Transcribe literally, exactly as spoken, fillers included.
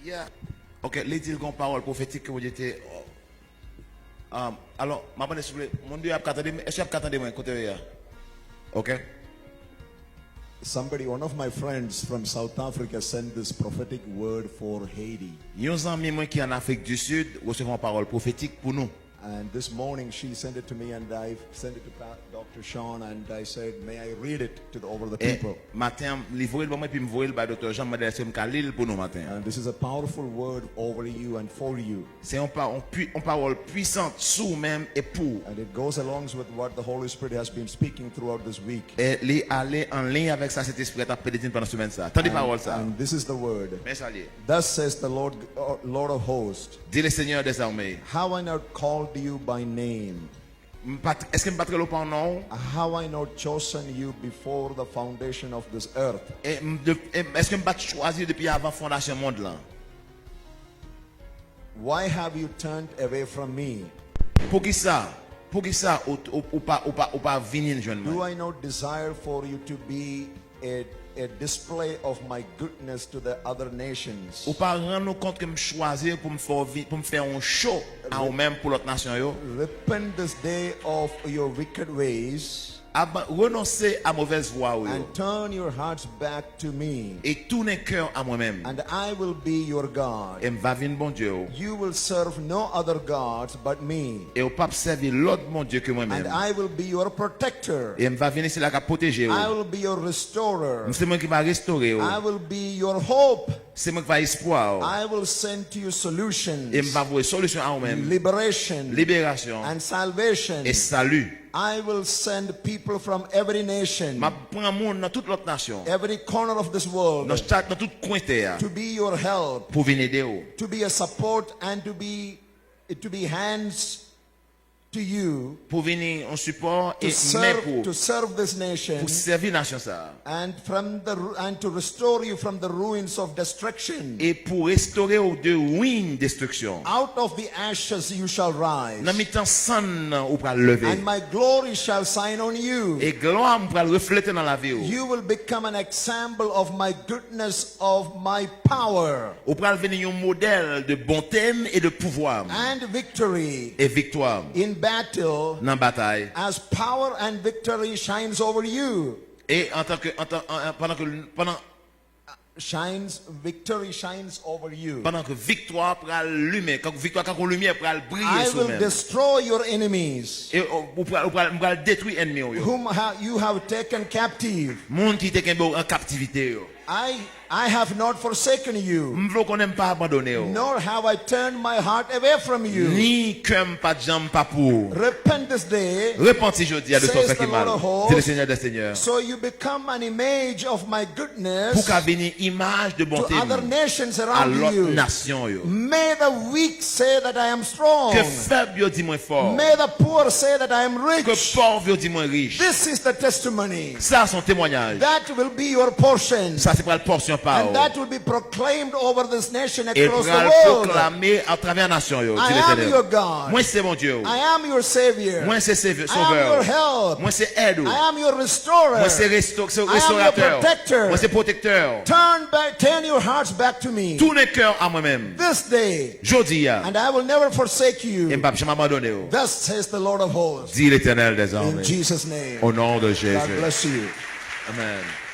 Yeah. Ok, li di l gen yon pawòl pwofetik ke Bondye te. Um, alò, m ap mande, souple, moun deyò ap ka tande m? Èske y ap ka tande mwen kote yo ye a? Ok. Somebody, one of my friends from South Africa sent this prophetic word for Haiti. Yon zanmi mwen ki an Afrik di Sid resevwa yon pawòl pwofetik pou nou. And this morning she sent it to me and I sent it to Pa-, Doctor Sean and I said, "May I read it to the, over the people?" Maten an, li voye l ban mwen, epi m voye l bay Doktè Jean, m mande l èske m ka li l pou nou maten an. And this is a powerful word over you and for you. Se yon pa-, yon pwi-, yon pawòl pwisan sou ou menm e pou ou. And it goes along with what the Holy Spirit has been speaking throughout this week. E li ale an liy avèk sa Sentespri a t ap pede di n pandan semèn sa a. Tande pawòl sa a. And this is the word. Men sa l ye. Thus says the Lord, uh, Lord of hosts. Di le Seigneur des armées. Have I not called you by name? M pa t, èske m pa t rele w pa non? Have I not chosen you before the foundation of this earth? E m de, e m, èske m pa t chwazi w depi avan fondasyon mond lan? Why have you turned away from me? Poukisa, poukisa ou, ou, ou pa, ou pa, ou pa vini jwenn mwen? Do I not desire for you to be a, a display of my goodness to the other nations? Ou pa rann ou kont ke m chwazi w pou m fè w vi-, pou m fè yon cho a ou menm pou lòt nasyon yo? Repent this day of your wicked ways. Ab-, renonse a movèz vwa ou yo. And turn your hearts back to me. E tounen kè w a mwen menm. And I will be your God. E m va vin Bondye w. You will serve no other gods but me. E w p ap sèvi lòt Bondye ke mwen menm. And I will be your protector. E m va vin sila k ap pwoteje w. I will be your restorer. M se mwen ki va restore w. I will be your hope. Se mwen ki va espwa w. I will send to you solutions. E m va voye solisyon a ou menm. Liberation. Liberasyon. And salvation. E sali. I will send people from every nation, M ap pran moun nan tout lòt nasyon, every corner of this world, nan chak, nan tout kwen tè a, to be your help, pou vin ede w, to be a support and to be, to be hands to you, pou vini yon sipò e men pou, to serve this nation, pou sèvi nasyon sa a. And from the ru-, and to restore you from the ruins of destruction. E pou restore w de ruin destriksyon. Out of the ashes you shall rise. Nan mitan sann nan ou pral leve. And my glory shall shine on you. E glwa m pral reflete nan lavi w. You will become an example of my goodness, of my power. Ou pral vini yon modèl de bonte m e de pouvwa m. And victory. E viktwa m. In battle. Nan batay. As power and victory shines over you. E antan ke, antan, an, an, pandan ke, pandan, shines, victory shines over you. Pandan ke viktwa pral limen, kan viktwa kankou limyè pral briye sou ou menm. I will destroy your enemies. E ou, ou pral, ou pral, m pral detwi ènmi w yo. Whom ha-, you have taken captive. Moun ki te kenbe w an kaptivite yo. I, I have not forsaken you. M vle w konnen m pa abandone w. Nor have I turned my heart away from you. Ni kè m pa t janm pa pou ou. Repent this day, Repanti jodi a de sa w fè ki mal, says the Lord of hosts. Di le Seigneur des seigneurs. So you become an image of my goodness, pou w ka vini imaj de bonte m, to other nations around you, a lòt nasyon yo. May the weak say that I am strong. Ke fèb yo di mwen fò. May the poor say that I am rich. Ke pòv yo di mwen rich. This is the testimony. Sa se yon temwayaj. That will be your portion. Sa se pral pòsyon pa w. And that will be proclaimed over this nation, across the world. E pral pwoklame atravè nasyon yo, di Letènèl. I am your God. Mwen se Bondye w. I am your Savior. Mwen se Seve-, Sovè w. I am your help. Mwen se èd ou. I am your restorer. Mwen se resto-, se restoratè w. I am your protector. Mwen se pwotektè w. Turn back, turn your hearts back to me. Tounen kè w a mwen menm. This day. Jodi a. And I will never forsake you. E m p ap janm abandone w. Thus says the Lord of hosts. Di Letènèl dèzame. In Jesus' name. O non de Jezi. God bless you. Amen.